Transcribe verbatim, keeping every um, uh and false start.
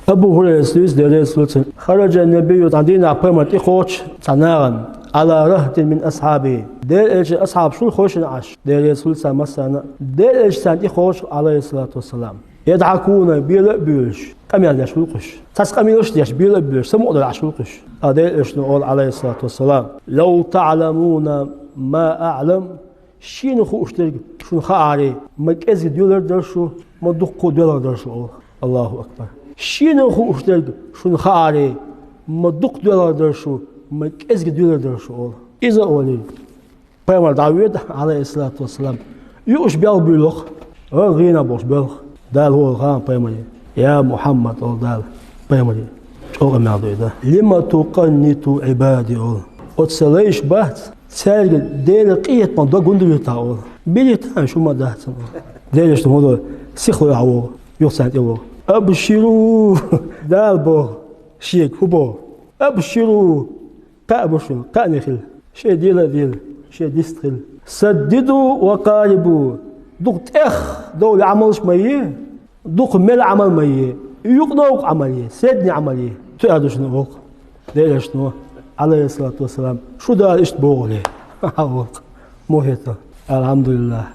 Абу Хурайрас дуьйцу, Дела реза хуьлда цунна: «Хараджа набийю», цхьана дийнахь пайхамар тӀехьоьхуш цхьана нахана, «Ӏала рахтин мин асхьабихӀи». Дела элчан асхьабаш хуьлу хьошана Ӏаш, Дела реза хуьлда царна массарна а. Дела элча царна тӀехьоьхуш, Ӏалайхиссалату вассалам. «Ядхьакуна», бела а боьлуш, къамел деш хуьлу уьш. Цхьацца къамелаш а деш, бела а боьлуш, самукъадала Ӏаш хуьлу уьш. Ткъа Делан Элчано олу, Ӏалайхиссалату вассалам: «Лав таӀламуна ма аӀлам», шена хууш дерг шуна хааре, ма кӀезиг доьлур дара шу, ма дуккха доьлур дара шу олу. Аллаху акбар. Шена хууш дерг шуна хааре, ма дуккха доьлур дара шу, ма кӀезиг доьлур дара шу олу. Иза олий, пайхамар дӀавоьду, Ӏалайхиссалату вассалам. Юуш белха буьйлу-кх, гӀар гӀийнах болуш белха. Дала олу хьан пайхамаре: «Я Мухьаммад», олу Дала пайхамаре, чӀогӀа мел дуьйда: «Лима тукъанниту Ӏибади», олу. Оцу сан лайш бац, цаьрга Делан къинхетамах дог хӀунда вуьту хьан олу. Билийтахьа, шу ма дац хьуна олу. Делан Элчано хӀун до, сихло хьан вогӀу, юха царна тӀе вогӀу. «Абширу», Дала боху шега, хӀун боху? «Абширу», кхаъ бу шуна, кхаъне хила. Шайн дела а дела, шайн дист хила. «Саддиду ва къарибу». Дукха тӀех довла Ӏамалш ма е, дукха мел Ӏамал ма е, юкъа новкъа Ӏамал е, седне Ӏамал е. Тоьар ду шуна олу-кх Делан Элчано, Ӏалайхиссалату вассалам. Шу Дала иштта боху хьуна олу-кх. Мухьетал. Алхьамдулиллах.